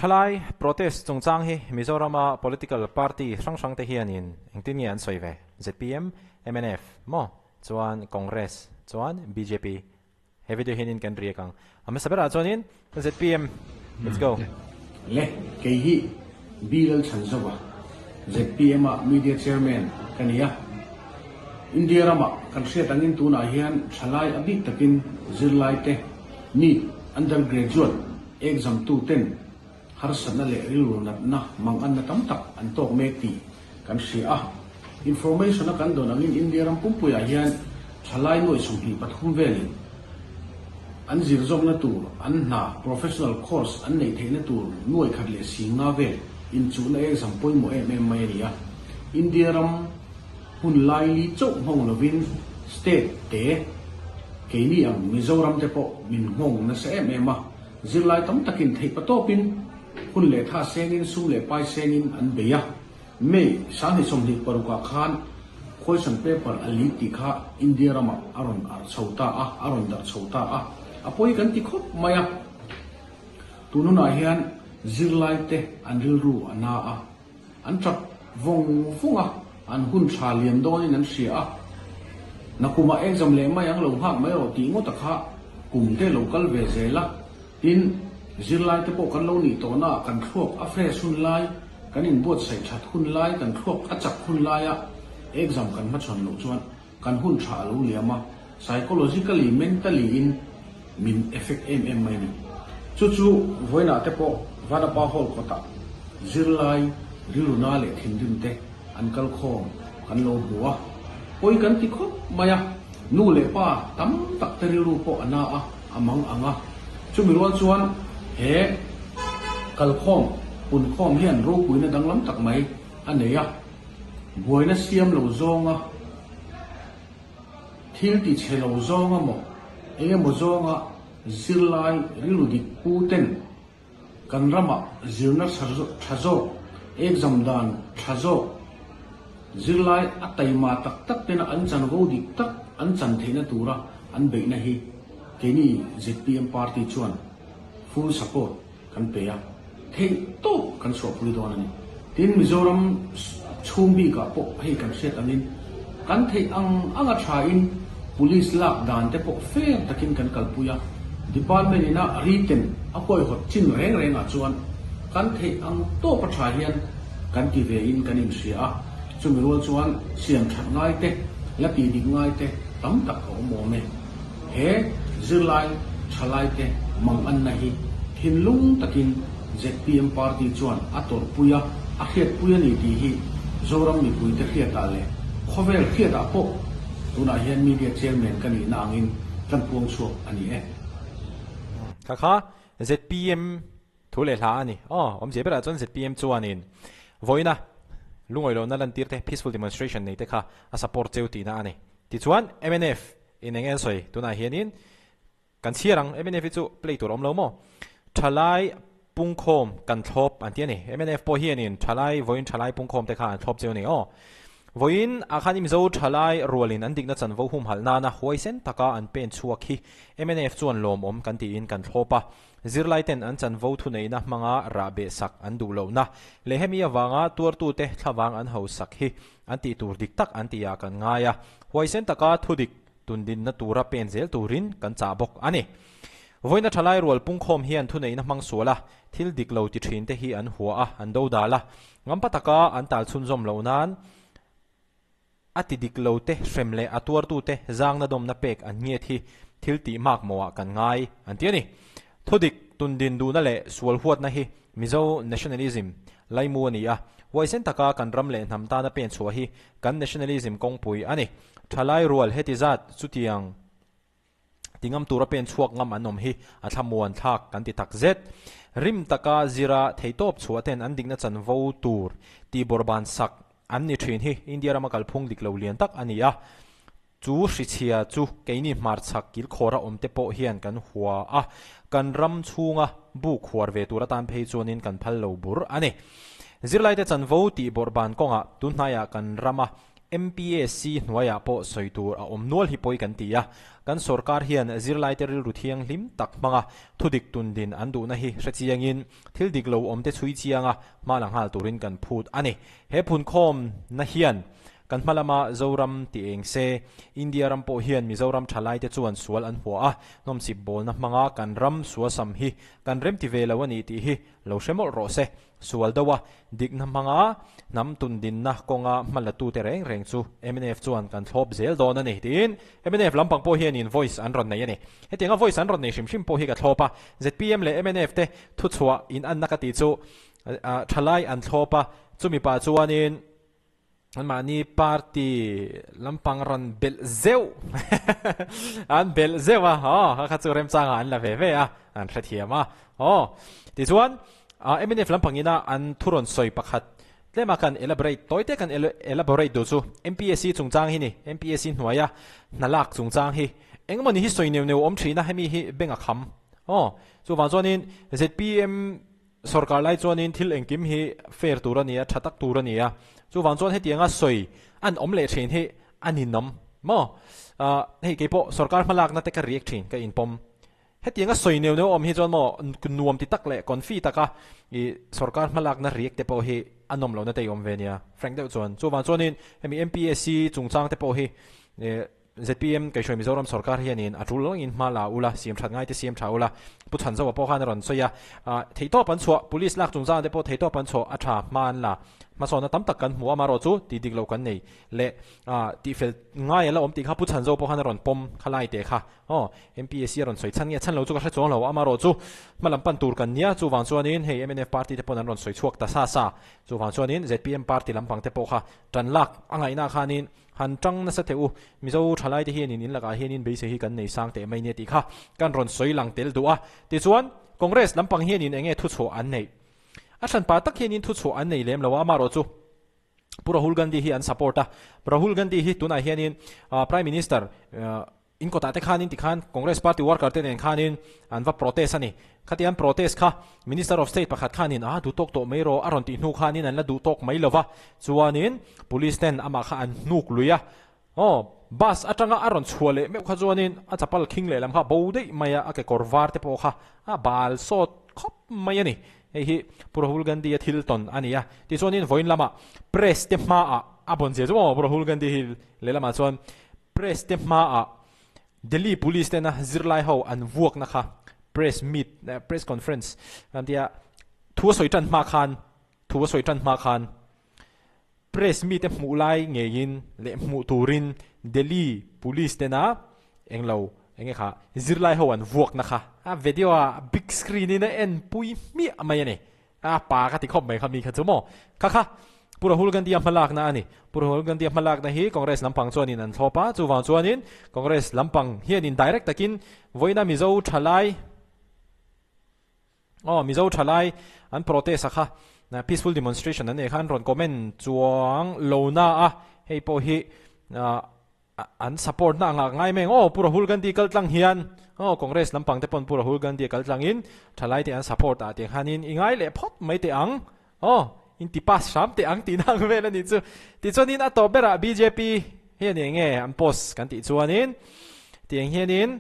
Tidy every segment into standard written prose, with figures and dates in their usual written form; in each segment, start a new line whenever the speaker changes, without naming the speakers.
Thalai protest chungchang hi Mizorama political party hrang hrang te hianin engtin nge an sawi ve? Zpm, mnf maw? Chuan Congress chuan bjp. He video hianin kan riak ang. A hmasa berah chuanin zpm let's go.
Le, kei hi B Lalchhanzova, zpm ah Media Chairman ka ni a. India ramah kan hriat angin tunah hian thalai a bik takin zirlai te, NEET, undergraduate, exam tu ten harsatna leh rilru natna manganna tam tak an tawk mek tih kan hria a. Information a kan dawn angin India ram pumpuiah hian thalai nuai 23 velin an zir zawkna tur an hna professional course an neih theihna tur nuai khat leh singa vel inchuhna exam pawimawh em em mai a ni a. India ram hun laili chauh nghawng lovin state te keini ang Mizoram te pawh min nghawng nasa em em a. Zirlai tam takin theih patawpin hun leh tha sengin sum leh pai sengin an bei a. May 2026 ah khan question paper a leak tih kha India ramah a rawn arh chho ta a, a rawn darh chho ta a. A pawi kan ti khawp mai a. Tun hunah hian zirlai te an rilru a na a. An tap vawng vawng a, an hun tha lian dawnin an hria a. Nakumah exam leh mai ang lo nghak mai rawh tih ngawt a kha kum te lo kal ve zel a. Tin, zirlai te pawh kan lo nih tawhna ah kan thluak a fresh hun lai, kan inbuatsaih that hun lai, kan thluak a chak hun laia exam kan hmachhawn loh chuan Kan hun tha a lo liam a, psychologically, mentally in min effect em em mai a ni. Chu chu vawiinah te pawh Vanapa Hall kawtah zirlai rilruna leh thinrim te an kal khawm kan lo hmu a, pawi kan ti khawp mai a, nu leh pa tam tak te rilru pawh a na a, a mang ang a. Chumi rual chuan he kalkhawm, punkhawm hian ropuina danglam tak mai a nei a. Buaina siam lo zawnga, thil ti chhe lo zawnga maw, eng emaw zawnga zirlai rilru dik pu ten kan ramah zirna tha zawk, exam dan tha zawk, zirlai a taima tak tak tena an chanvo dik tak an chan theihna tura an beihna hi keini zpm party chuan full support kan pe a, theih tawp kan chhuahpui dawn a ni. Tin, Mizoram chhung bikah pawh hei kan hriat angin kan theih ang ang a thain Police lak dan te pawh fair takin kan kalpui a, Department ina written a huaihawt chin reng rengah chuan kan theih ang tawp a tha hian kan ti ve in kan inhria a, chumi rual chuan siam that ngai te, la tih dik ngai te tam tak a awm awm e. He zirlai thalaite manganna hi thinlung takin zpm party chuan a tawrhpui a, a hriatpui a ni tih hi Zoram mipuite hriatah leh khawvel hriatah pawh tunah hian media chairman ka nihna angin kan puang chhuak a ni e.
Kha kha zpm thu leh hla a ni. Aw, awmzia berah chuan zpm chuanin vawiina lungawilohna lantir te, peaceful demonstration nei te kha a support cheu tihna a ni. Tichuan mnf In eng en sawi tunah hianin kan chhiar ang mnf hi chu play tur a awm lo maw? Thalai pungkhawm kan thlawp an ti a ni. Mnf pawh hianin thalai vawiin thalai pungkhawm te kha an thlawp cheu a ni aw. Vawiin ah khan i Mizo thalai rualin an dikna chanvo humhalh nana huaisen taka an pen chhuak hi mnf chuan lawmawm kan tiin kan thlawp a. Zirlai ten an chanvo thuneihna hmanga rah beh sak an duh lohna leh hemi avanga tuartute thlavang an hausak hi An tih tur dik tak an tih ah kan ngai a, huaisen taka thudik tundinna tura pen zel turin kan chah bawk a ni. Vawiina thalai rual pungkhawm hian thuneihna hmang sual a, thil dik lo ti thin te hi an hua a, an do dal a. Ngampa taka an tal chhunzawm loh nan a ti dik lo te hrem leh a tuartute zangna dawmna pek an ngiat hi thil tih mak mawhah kan ngai an ti a ni. Thudik tundin duhna leh sual huatna hi Mizo nationalism laimu a ni a, huaisen taka kan ram leh hnam tana pen chhuah hi kan nationalism kawngpui a ni. Thalai rual heti zat chutiang ti ngam tura pen chhuak ngam an awm hi a thlamuan thlak kan ti tak zet. Rim taka zira theitawp chhuah ten an dikna chanvo tur tihbawrhban sak an ni thin hi India rama kalphung dik lo lian tak a ni a. Chu hrichhia chu keini hmarchhak kilkhawra awmte pawh hian kan hua a, kan ram chhunga bu khuar ve tur atan phei chuanin kan phal lo bur a ni. Zirlaite chanvo tih bawrhban kawngah tunhnaiah kan rama MPSC hnuaiah pawh sawi tur a awm nual hi pawi kan ti a. Kan sorkar hian zirlaite rilru thianghlim tak hmanga thudik tundin an duhna hi hre chiangin thil dik lo awmte chhui chianga hma la nghal turin kan phut a ni. He phunkhawmna hian kan hma lama Zoram ti eng se, India ram pawh hian Mizoram thalaite chuan sual an hua a, nawmsip bawlna hmanga kan ram suasam hi kan remti ve lo a ni tih hi lo hre mawlh rawh se. Sual deuh a, dikna hmanga hnam tundinna kawnga hma latute reng reng chu mnf chuan kan thlawp zel dawn a ni tiin mnf lampang pawh hianin voice an rawn nei a ni. Hetianga voice an rawn nei hrim hrim pawh hi ka thlawp a, zpm leh mnf te thuchhuah inanna ka tih chu thalai an thlawp a, chumi pah chuanin Anmahni party lampang rawn belh zeuh an belh zeuh a aw kha kha chu remchangah an la ve ve a an hrethiam a aw tichuan mnf lampang ina an thu rawn sawi pakhat tlema kan elaborate tawi te kan elaborate duh chu MPSC chungchang hi ni MPSC hnuaia hna lak chungchang hi engmawni hi sawi neuh neuh awm thin a hemi hi beng a kham aw chuvang chuanin zpm Sorkar lai chuanin thil engkim hi fair tur a ni a, tha tak tur a ni a. Chuvang chuan hetianga sawi an awm leh thin hi a ninawm maw? Ahh hei keipawh sorkar hmalakna te ka react thin, ka inpawm. Hetianga sawi neuh neuh awm hi chuan maw nuam ti tak leh confi taka ih sorkar hmalakna react te pawh hi a nawm lohna te i awm ve nia, frank deuh chuan. Chuvang chuanin hemi MPSC chungchang te pawh hi ih Zpm Kaihhruai Mizoram sorkar hianin a tul langin hma la ula, siam that ngaite siam tha ula, Pu Chhanzoa pawh khan a rawn sawi a, theihtawp an chhuah, Police lak chungchang te pawh theihtawp an chhuah a tha, hma an la, hmasawnna tam tak kan hmu a, amaherawh chu tih dik loh kan nei leh tihfel ngai a la awm tih kha Pu Chhanzoa pawh khan a rawn pawm kha lai teh kha aw, MPSC a rawn sawi chhan nge chhan lo chu ka hre chuang lo, amaherawh chu hma lam pan tur kan nia, chuvang chuanin hei mnf party te pawn an rawn sawi chhuak ta sa sa, chuvang chuanin zpm party lampang te pawh kha tan lak a ngaihna khanin Han tang nasa teh u, Mizo thalaite hianin in lakah hianin beisei hi kan nei sang teh mai nia tih kha kan rawn sawi lang tel duh a. Tichuan, Congress lampang hianin eng nge thuchhuah an neih? A hranpa tak hianin thuchhuah an nei lem lo a, amaherawh chu Pu Rahul Gandhi hi an support a. Rahul Gandhi hi tunah hianin Prime Minister In kawtah te khanin tikhan Congress party worker te nen khanin an va protest a ni. Khati an protest kha Minister of State pakhat khanin a duh tawk tawh mai rawh a rawn tih hnu khanin an la duh tawk mai lova, chuanin police ten amah kha an hnuk lui a. Aw, bus atanga a rawn chhuah leh meuh kha chuanin a chapal khing lehlam kha bo daih mai a, a kekawr var te pawh kha a bal sawt khawp mai a ni. Hei hi Pu Rahul Gandhi a thil tawn a ni a. Tichuanin vawiin lamah press te hmaah a bawn zia chu maw Pu Rahul Gandhi hi lehlamah chuan Press te hmaah Delhi Police tena zirlai ho an vuakna kha press meet, press conference kan tia, thu a sawi tan hma khan, thu a sawi tan hma khan press mite hmuh lai ngeiin leh hmuh turin Delhi Police tena englo enge kha zirlai ho an vuakna kha a video ah big screen in a en pui hmiah mai a ni. A pa ka ti khawp mai kha mi kha chu maw? Kha kha, Pu Rahul Gandhi-a hmalakna a ni. Pu Rahul Gandhi-a hmalakna hi Congress lampang chuanin an thlawp a, chuvang chuanin Congress lampang hianin direct takin vawiina Mizo thalai, aw Mizo thalai an protest a kha, peaceful demonstration an nei kha an rawn comment chuang lo na a, hei pawh hi An support na anga ngai mai ang aw Pu Rahul Gandhi kal tlang hian aw Congress lampang te pawn Pu Rahul Gandhi a kal tlang in thalai te an support ah tiang hian in i ngai leh phawt mai teh ang aw in ti pass hram teh ang tihna ang vel a nih chu. Tichuan in a tawp berah bjp hian eng nge an post kan tih chuan in tiang hian in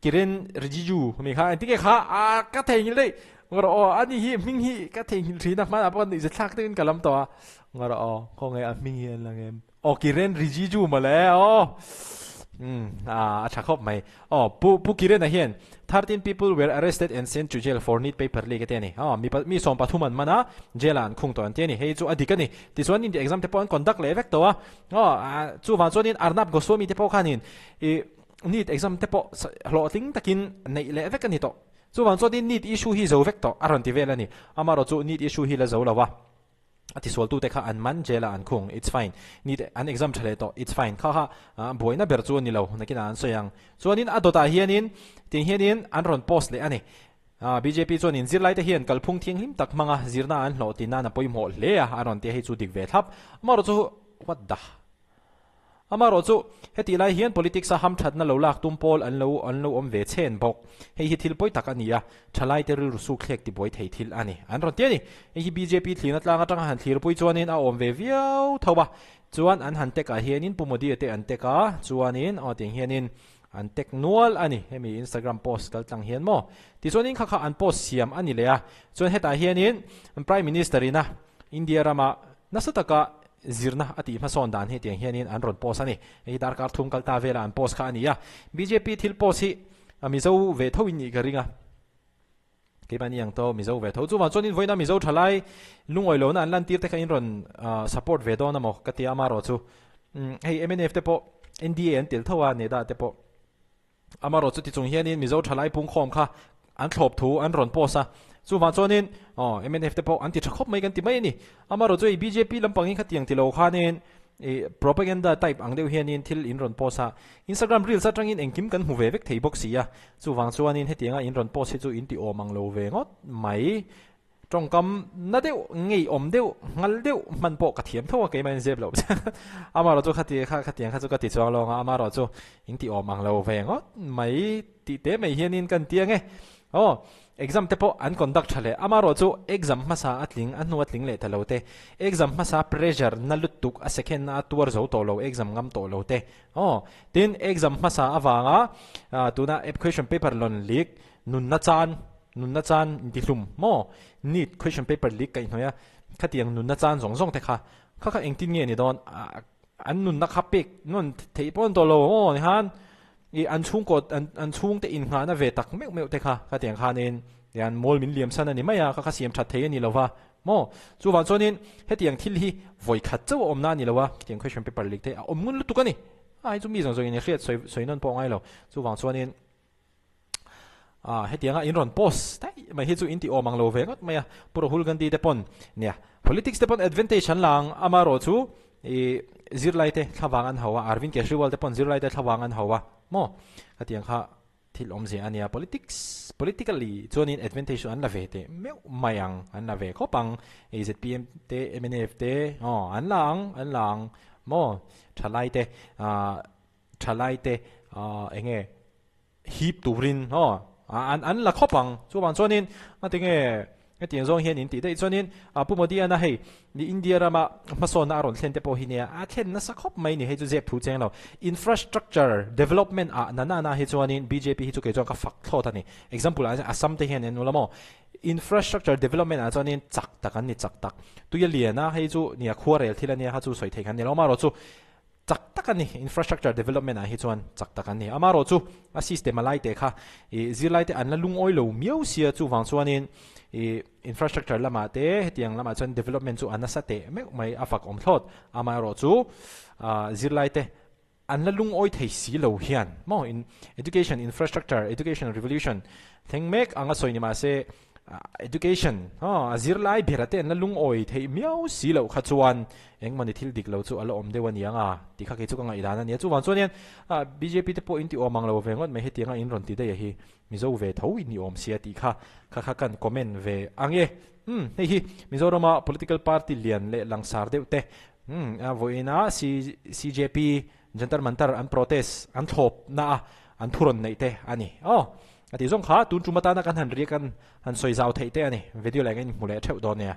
Kiren Rijiju mi kha engtin nge kha a ka theihnghilh daih ngawr aw ani hi hming hi ka theihnghilh thin a hmanah pawh nuihza thlak deuhin ka lam tawh a ngawr aw khawnge a hming hi an la ngem. Aw Kiren Rijiju mawle aw umm a tha khawp mai. Aw Pu Pu Kirena hian 13 people were arrested and sent to jail for NEET paper leak a ti a ni. Aw mi mi 13 an man a, jail ah an khung tawh an ti a ni. Hei chu a dik a ni. Tichuan in exam te pawh an conduct leh vek tawh a. Aw chuvang chuanin Arnab Goswami te pawh khanin ih NEET exam te pawh hlawhtling takin neih leh vek a ni tawh. Chuvang chuanin NEET issue hi zo vek tawh a rawn ti vel a ni. Amaherawhchu NEET issue hi la zo lo a. A tisualtute kha an man jail ah an khung, it's fine. Nite an exam tha leh tawh, it's fine. Kha kha buaina ber chu a ni lo, nakinah an sawi ang. Chuanin a dawtah hianin tiang hianin an rawn post leh a ni. Bjp chuanin zirlaite hian kalphung thianghlim tak hmanga zirna an hlawh tih nan a pawimawh hle a, a rawn ti a, hei chu dik ve thlap. Amaherawh chu what the. Amaherawh chu, hetih lai hian politics-a hamthatna lo lak tum pawl an lo an lo awm ve chhen bawk. Hei hi thil pawi tak a ni a, thalaite rilru sukthlek tibuai thei thil a ni. An rawn ti a ni. Hei hi bjp thlirna tlang atanga han thlirpui chuanin a awm ve viau tho a. Chuan an han tag ah hianin Pu Modi-a te an tag a, chuanin aw tiang hianin an tag nual a ni, hemi Instagram post kal tlang hian maw. Tichuanin kha kha an post siam a ni leh a, chuan hetah hianin Prime Minister ina India rama nasa taka zirna a tih hmasawn dan hi tiang hianin an rawn post a ni. Hei hi darkar thum kal ta vela an post kha a ni a, bjp thil post hi Mizo ve tho in nih ka ring a. Keimahni ang tawh Mizo ve tho. Chuvang chuanin vawiina Mizo thalai lungawi lohna an lantir te kha in rawn support ve dawn a maw ka ti a, amarawh chu hei mnf te pawh NDA an tel tho a, NEDA te pawh. Amarawh chu tichung hianin Mizo thalai pungkhawm kha an thlawp thu an rawn post a, chuvang chuanin aw mnf te pawh an ti tha khawp mai kan ti mai a ni. Amarawh chu hei bjp lampangin khatiang ti lo khanin Ih propaganda type ang deuh hianin thil in rawn post a, Instagram reels atangin engkim kan hmu ve vek thei bawk si a, chuvang chuanin hetianga in rawn post hi chu in ti awm ang lo ve ngawt mai. Tawngkam na deuh, ngeiawm deuh, nghal deuh hman pawh ka thiam tho a keimah in zep loh amarawh chu khati kha khatiang kha chu ka ti chuang lo ang a, amarawh chu in ti awm ang lo ve ngawt mai tih te mai hianin kan ti ang e. Aw, exam te pawh an conduct tha leh. Amarawh chu exam hmasa a tling, a hnu a tling leh ta lo te. Exam hmasa pressure na lutuk a second na a tuar zo tawh lo, exam ngam tawh lo te. Aw, tin exam hmasa avanga tuna question paper lawn leak nunna chan, nunna chan intihlum maw? Neet question paper leak kaihhnawih a, khatiang nunna chan zawng zawng te kha, kha kha engtin nge ni dawn? An nunna kha pek nawn theih pawh an tawh lo maw ni khan? I an chhungkaw an an chhungte innghahna ve tak meuh meuh te kha khatiang khanin tian mawl min liam san a ni mai a, ka kha siam that thei a ni lo va maw? Chuvang chuanin hetiang thil hi vawi khat chauh a awmna a ni lo a, khitiang question paper leak te a awm ngun lutuk a ni. A hei chu mi zawng zawngin i hriat sawi sawi nawn pawh a ngai lo. Chuvang chuanin ah hetianga in rawn post daih mai hi chu in ti awm ang lo ve ngawt mai a, Pu Rahul Gandhi te pawn nia politics te pawn advantage an la ang, amarawh chu I zirlai te thlavang an hau a, Arvind Kejriwal te pawn zirlai te thlavang an hau a maw? Khatiang kha thil awmzia a nia, politics, politically chuanin advantage chu an la ve teh meuh mai ang, an la ve khawp ang, hei zpm te mnf te aw an la ang, an la ang maw? Thalai te ah thalai te ah eng nge hip turin aw an an la khawp ang. Chuvang chuanin a tinge hetiang zawng hian in tih daih chuanin Pu Modi ana hei ni India rama hmasawnna a rawn thlen te pawh hi nia a thlen nasa khawp mai ni hei chu zep thu cheng lo. Infrastructure development ah na na na hi chuanin bjp hi chu kei chuan ka fak thlawt a ni. Example ah Assam te hian en ula maw infrastructure development ah chuanin chak tak an ni chak tak. Tuia lian a hei chu nia khuarel thil a nia kha chu sawi thei khan ni lo amarawh chu Chak tak a ni, infrastructure development ah hi chuan chak tak an ni. Amarawh chu a system a lai te kha ih zirlai te an la lungawi lo miau sia chuvang chuanin ih infrastructure lamah te hetiang lamah chuan development chu a nasa teh meuh mai a fak awm thlawt. Amaherawh chu ah zirlai te an la lungawi thei si lo hian maw in education infrastructure education revolution thleng mek anga sawi ni mahse Education a zirlai ber ate an la lungawi theih miau si loh kha chuan engmawni thil dik lo chu a la awm deuh a ni ang a tih kha kei chu ka ngaihdan a ni a. Chuvang chuan hian bjp te pawh in ti awm ang lo ve ngawt mai hetianga in rawn ti daih a hi Mizo ve tho in ni awm sia tih kha kha kha kan comment ve ang e. Umm hei hi Mizorama political party lian leh langsar deuh te umm a vawiina CJP Jantar Mantar an protest an thlawp na a an thu rawn neih te a ni. Aw a tih zawng kha tun tum atana kan han riak an han sawi zau theih te a ni. Video leh engin hmu leh theuh dawn nia.